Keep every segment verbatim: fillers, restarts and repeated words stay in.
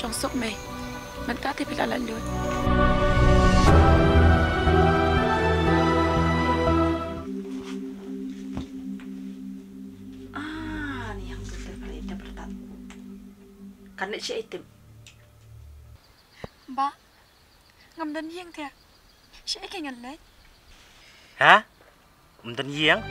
Long sok mei. Mynta te phi la lait lut. Ah, ni yang tu te phi la ita bertat. Kan ni cik item. Ba, ngam don ïing te. Cik ai ke ngan leit. Ha? Ym don ïing?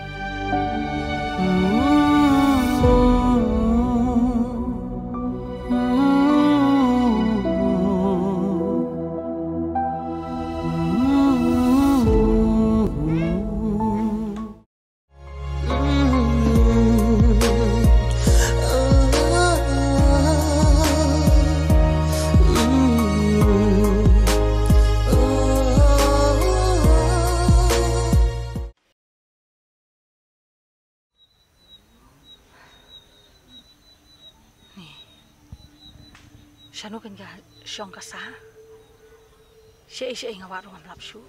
Ni, shano kan ka shong ka sa? Shaei shaei nga wad ruh ngam lap shuh.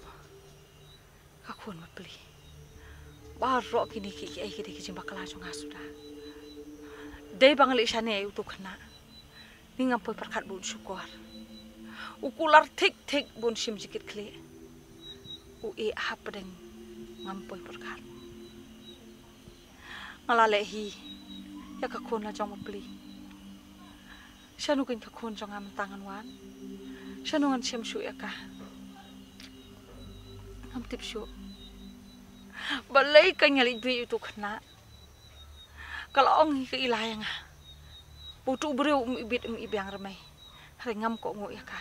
Ka khun bapli. Baroh kine ki, kiei ki dei ki jingbakla jong nga suda. Dei ba nga leit shane ïa uto u khynnah. Ni ngam poi pyrkhat ba un shukor. U kular thik thik ba un shim jingkit khlieh. U ïeh hapdeng ngam poi pyrkhat. Nga la leh hi ïa ka khun la jong bapli. Shano kan ka khun jong nga mynta ngan wan? Shano ngan shem shuh ïa ka? Ngam tip shuh. Balei kan nga leit bit ïa uto u khynnah? Ka la ong hi ka Ila ïa nga ba uto u briew um ibit um ibiang re mei. Hynrei ngam kohnguh ïa ka.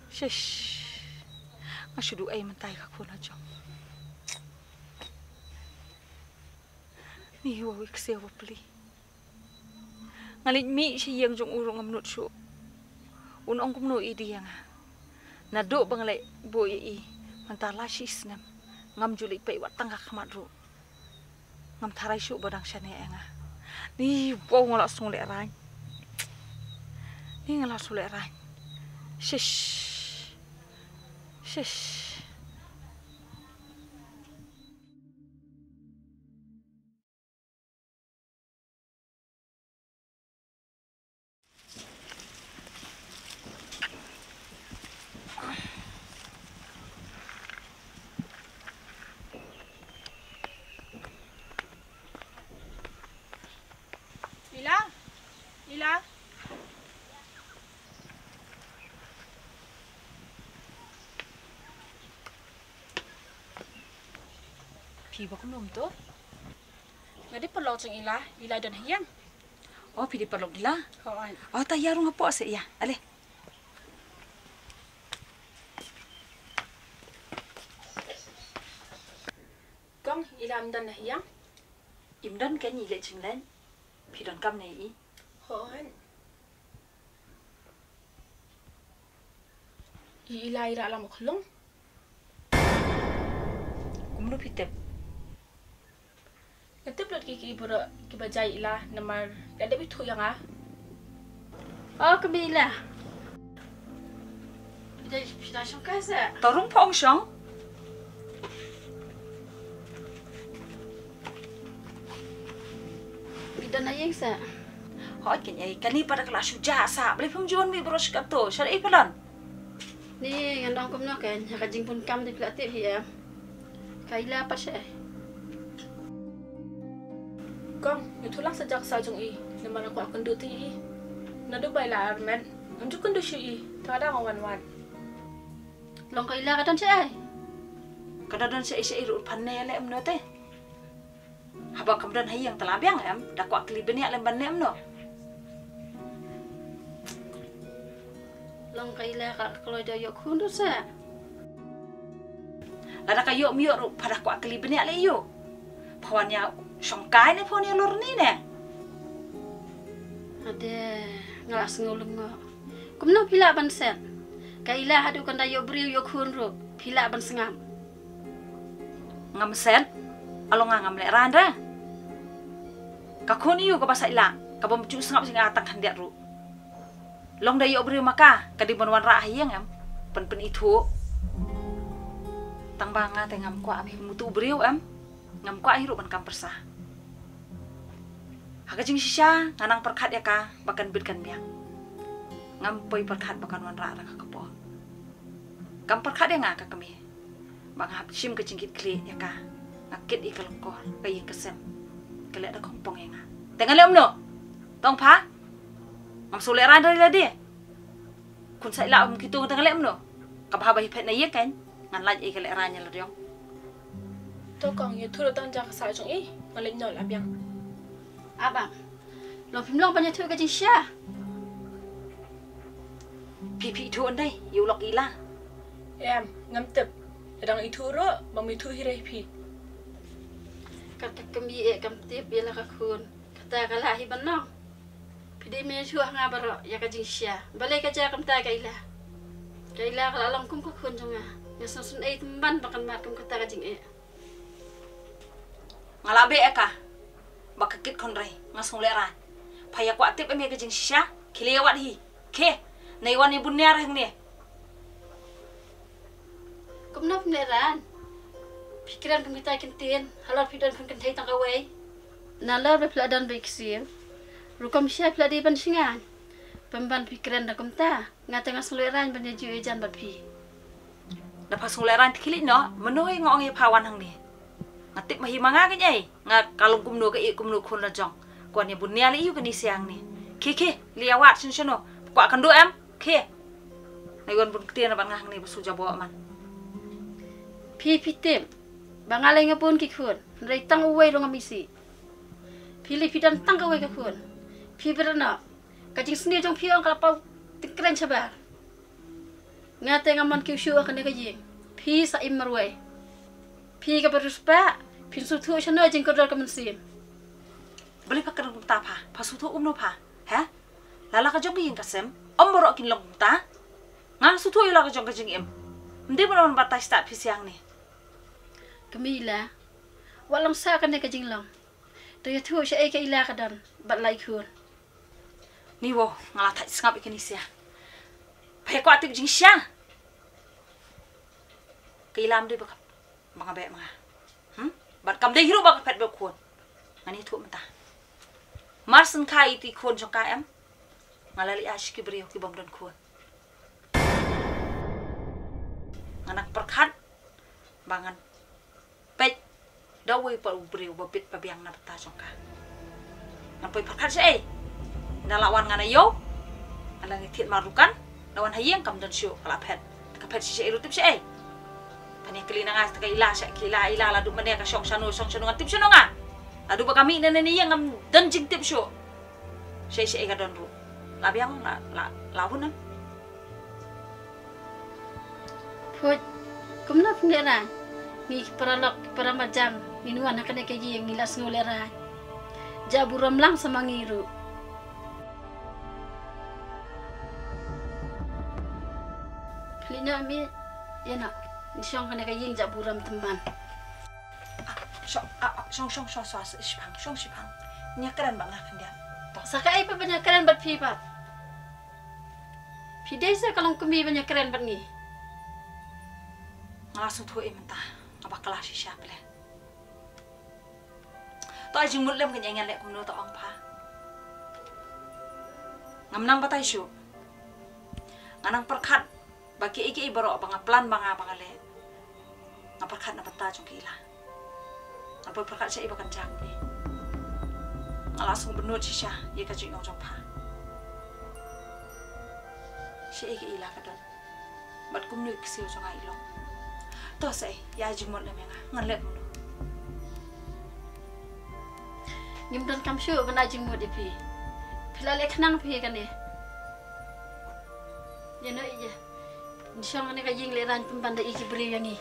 Shish. Nga shu duh ei mynta ïa ka khun la jong. Ni, wa wi ksiew bapli. Nga leit mih sha ïing jong u ruh ngam nud shuh. Un ong kumno i dei ïa nga. Naduh ba nga leit buh ïa i mynta la shi snem ngam ju leit peit wat tang ka khmat ruh. Ngam tharai shuh ba dang shaniah ïa nga. Ni, wow, nga la sngewlehrain. Ni, nga la sngewlehrain. Shish. Shish. Ila, Ila. Phi ba kumno mynta? Nga dei paralok jong Ila, Ila don ha ïing. Oh, phi dei paralok Ila? Hooid. Oh, ta ïa rung hapoh se ïa. Ale. Kong, Ila ym don ha ïing? Ym don, kan i leit jingleit. Phi donkam ne i? Hooid. I Ila i rah lang ba khlung. Kumno phi tip? Nga tip lut ki ki baroh kiba jia i Ila namar ka dep ithuh ïa nga. Oh, ka Ila. Phi dei, phi dei shong kai se? To rung phong shong. Phi don ha ïing se? Hooid, kane, kane pat ka la shu jah sa. Balei phim ju wan mih baroh shi katta? Sha ei phi don? Ni ngan ong kumno kein, ha ka jingpun kam te phi la tip hi em. Ka Ila pat shaei? Kong, ïathuh lang sa jaka sa jong i, namar nga kwah kynduh te ïa i. Naduh ba i la armet, ngam ju kynduh shuh ïa i, te ka dang wan wan. Long ka Ila ka don shaei? Ka da don shaei shaei ruh, phan ne leh em no te. Haba kam don ha ïing te la biang em, da kwah kylli bniah lem ban ne em no. Long ka Ila ka kloi da ïoh khun ruh se. Lada ka ïoh ym ïoh ruh, pha da kwah kylli bniah leh ïoh. Pha wan ïa shong kai ne pha wan ïa lor ni ne. Ade, nga la sngew lyngngoh. Kumno phi lah ban set? Ka Ila haduh kan da ïoh briew ïoh khun ruh, phi lah ban sngap? Ngam set, along nga ngam lehrain re. Ka khun ïa u kaba sa Ila, kaba ym ju sngap jingïa tang khyndiat ruh. Long da ïoh briew ma ka, ka dei ban wanrah ha ïing em, pyn pynithuh. Tang ba nga te ngam kwah mih mutu briew em, ngam kwah hi ruh ban kam pyrsa. Ha ka jingshisha nga nang pyrkhat ïa ka ba kan bit kan biang. Ngam poi pyrkhat ba kan wanrah da ka kpoh. Kam pyrkhat ïa nga ka kmie ba nga hap shim ka jingkitkhlieh ïa ka. Nga kit ïa ka lyngkor, ka ïing ka sem, ka leh da khongpong ïa nga. Te ngan leh kumno? Tong pha, ngam sngewlehraiñ da lade. Khun sa ïa lah um kitu, te ngan leh kumno? Ka bha ba hi phet na ïing kan, ngan lait ïa ka lehraiñ ïa la diong. To kong, ïathuh tang ja ka sa jong i, ngan leit noh la biang. Abang, long phim long ban ïathuh ka jingshisha? Phi phi ithuh ndai ïa u lok Ila? Em, ngam tip. Lada nga ithuh ruh, bym ithuh hi re phi. Kata ka kmie eh kam tip ïa la ka khun. Kata ka lah hi ban long. Phi dei me shuh ha nga baroh ïa ka jingshisha. Balei ka jia kumta ka Ila? Ka Ila ka la long kum ka khun jong nga. Nga sngewsynei ei tymmen ba kan mad kum kata ka jingeh. Nga la beh ïa ka ba ka kit khun rei, nga sngewlehraiñ. Pha ïa kwah tip em ïa ka jingshisha, khie leit ïa wad hi. Khie, nai wan ïa bun niar hangne. Kumno phim lehraiñ? Phi kren kum kita ki ktien, halor phi don khun kynthei tang kawei. Nalor ba phi la don bad i ksiew, rukom shisha phi la dei ban shngaiñ. Pynban phi kren da kumta, nga te nga sngewlehraiñ ban ïa ju ïa jan bad phi. Da pha sngewlehraiñ te khie leit noh, mano hi nga ong ïa pha wan hangne. Nga tip ma hi ma nga kein ei, nga ka long kumno ka ïeh kumno khun la jong. Kwah ïa bun niar leh ïa u kane siang ne. Khie khie, leit ïa wad shano shano. Kwah kynduh em, khie. Nai wan bun ktien bad nga hangne ba shu jaboh man. Phi phi tip ba nga lei nga bun ki khun, hynrei tang uwei ruh ngam isih. Phi lei phi don tang kawei ka khun. Phi bret noh. Ka jingsniew jong phi ong ka la paw tyngkrein shabar. Nga te ngam mon kiew shuh ha kane ka ïing. Phi sa im marwei. Phi kaba riewspah, phin sngewthuh shano jingkordor ka mynsiem. Balei pha kren kumta pha? Pha sngewthuh kumno pha? Ha? La la ka jong ka ïing ka sem, ym baroh kin long kumta. Nga sngewthuh ïa la ka jong ka jingim. Ym dei ban wan batai stad phi siang ne. Kmie Ila, wat long sah kane ka jinglong. To ïathuh shaei ka Ila ka don bad la i khun. Ni wow, nga la thait sngap ïa kane sia. Pha ïa kwah tip jingshisha. Ka Ila ym dei ba ka, ba nga beh ma nga. Hmm? Bad kam dei hi ruh ba ka phet bad u khun. Ngan ïathuh mynta. Mar shen ka ïa i khun jong ka em, nga la leit ai sha ki briew ki bym don khun. Nga nang pyrkhat ba ngan peit da uwei pat u briew ba bit ba biang na bynta jong ka. Ngan poi pyrkhat shaei? Nda la wan ngan ïoh. Ngan la ngi thied mar rukan. La wan ha ïing kam don shuh, ka la phet. Ka phet shaei ruh tip shaei. Phan ïa kylli na nga, ka Ila sha, ka Ila, Ila la duh mane, ka shong shano, shong shano, ngan tip shano nga. La duh ba ka mih na ne ïing ngam don jingtip shuh. Shaei shaei ka don ruh. La biang la, la, la hun na. Phuid, kumno phin lehraiñ? Ngi ki paralok, ki paramarjan, ngin wan ha kane ka ïing ngi la sngew lehraiñ. Jah burom lang sa ma ngi ruh. Phi leit noh mih, ïa noh. Ngi shong ha kane ka ïing jah burom tymmen. Ah, shong, ah, ah, shong, shong, shong, shong, shipang, shong, shipang. Ïa kren bad nga khyndiat. To. Sa kaei pat ban ïa kren bad phi pat? Phi dei sa ka long kmie ban ïa kren bad ngi. Nga la sngewthuh ei mynta, nga bakla shisha pele. To ai jingmut lem, kane ngan leh kumno to ong pha. Ngam nang batai shuh. Nga nang pyrkhat ba kiei kiei baroh ba nga plan ba nga, ba nga leh. Nga pyrkhat na bynta jong ka Ila. Nga poi pyrkhat shaei ba kan jia kumne. Nga la sngewbynnud shisha ïa ka jingong jong pha. Shaei ka Ila ka don. Bad kumno i ksiew jong nga i long. To sa ei, ïa jingmut lem ïa nga, ngan leh kumno. Ngim donkam shuh ban ai jingmut ïa phi. Phi la leh khnang phi kane. Ïa noh ïa. Ngi shong kane ka ïing lehraiñ pynban da i ki briew ïa ngi.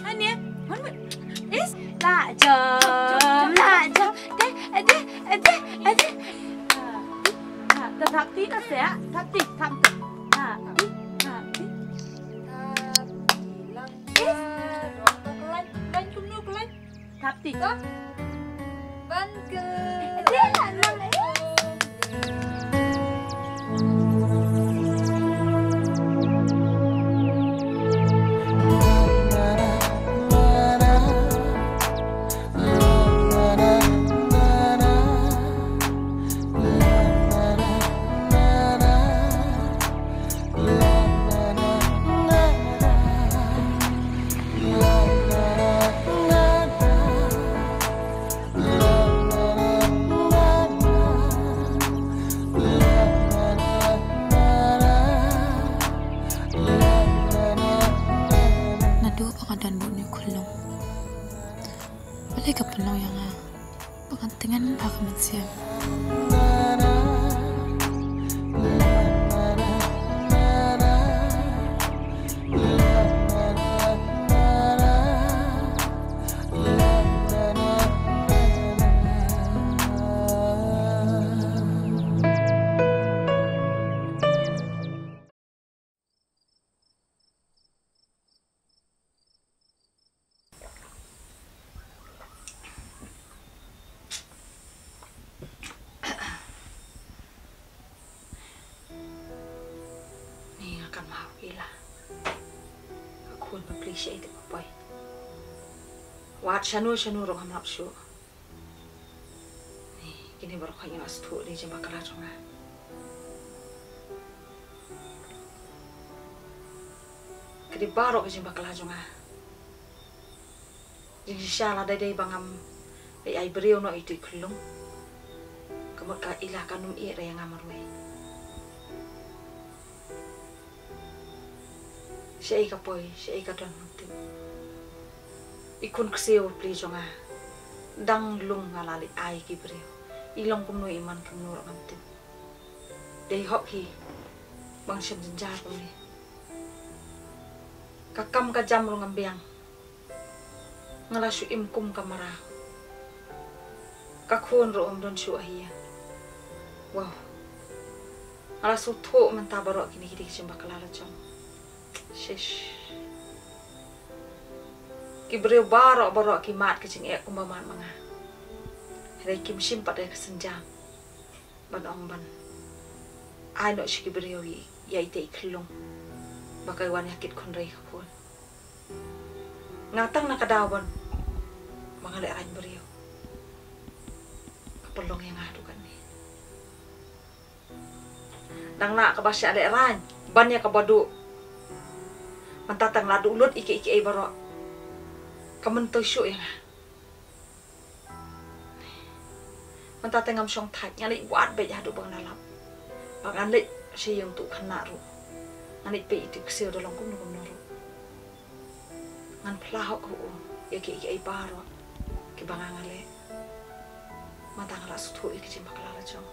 Ane, one minute. Is la jam, la jam. Ade, ade, ade, ade. Ti ko. Ban ke. Naduh ba nga don bad une u khyllung, balei ka pynlong ïa nga ba ngan tngen bha ka mynsiem. Ni nga kan mau ila. Ka khun ba pli shaei te ba poi. Wat shano shano ruh ngam lap shuh. Ni, kine baroh ka ïa sdang de jong bakla jong nga. Kine baroh ka jong bakla jong nga. Jingshisha la dei dei ba ngam ai briew noh ïa itu i khyllung. Ka mut ka ila kan ym ïeh da ïa nga marwei. Shaei ka poi, shaei ka don ngam tip. I khun ksiew pli jong nga. Dang lung nga la leit ai ki briew. I long kumno i man kumno ruh ngam tip. Dei hok hi. Ba ngan shem jynjar kumne. Ka kam ka jam ruh ngam biang. Nga la shu im kum ka mraw. Ka khun ruh um don shuh ha ïing. Wow. Nga la shu thoh mynta baroh kine ki dei ki jingbakla la jong. Shish. Ki briew baroh baroh ki mad ki jingeh kumba mad ma nga. Hynrei kim shim pat ïa ka sienjam ban ong ban ai noh sha ki briew ïa ite i khyllung ba ka wan ïa kit khun rei ka khun. Nga tang na ka daw ban ba nga lehraiñ briew. Ka pynlong ïa nga haduh katne. Dang lah kaba shah lehraiñ ban ïa kaba duh. Mynta tang la duh lut ïa kiei kiei baroh. Ka myntoi shuh ïa nga. Mynta te ngam shong thait, ngan leit wad beit haduh ba ngan da lap. Ba ngan leit sha ïing uto u khynnah ruh. Ngan leit peit ïa itu i ksiew da long kumno kumno ruh. Ngan phla hok ha u ïa kiei kiei baroh kiba nga nga leh. Mynta nga la sngewthuh ïa ki jingbakla la jong.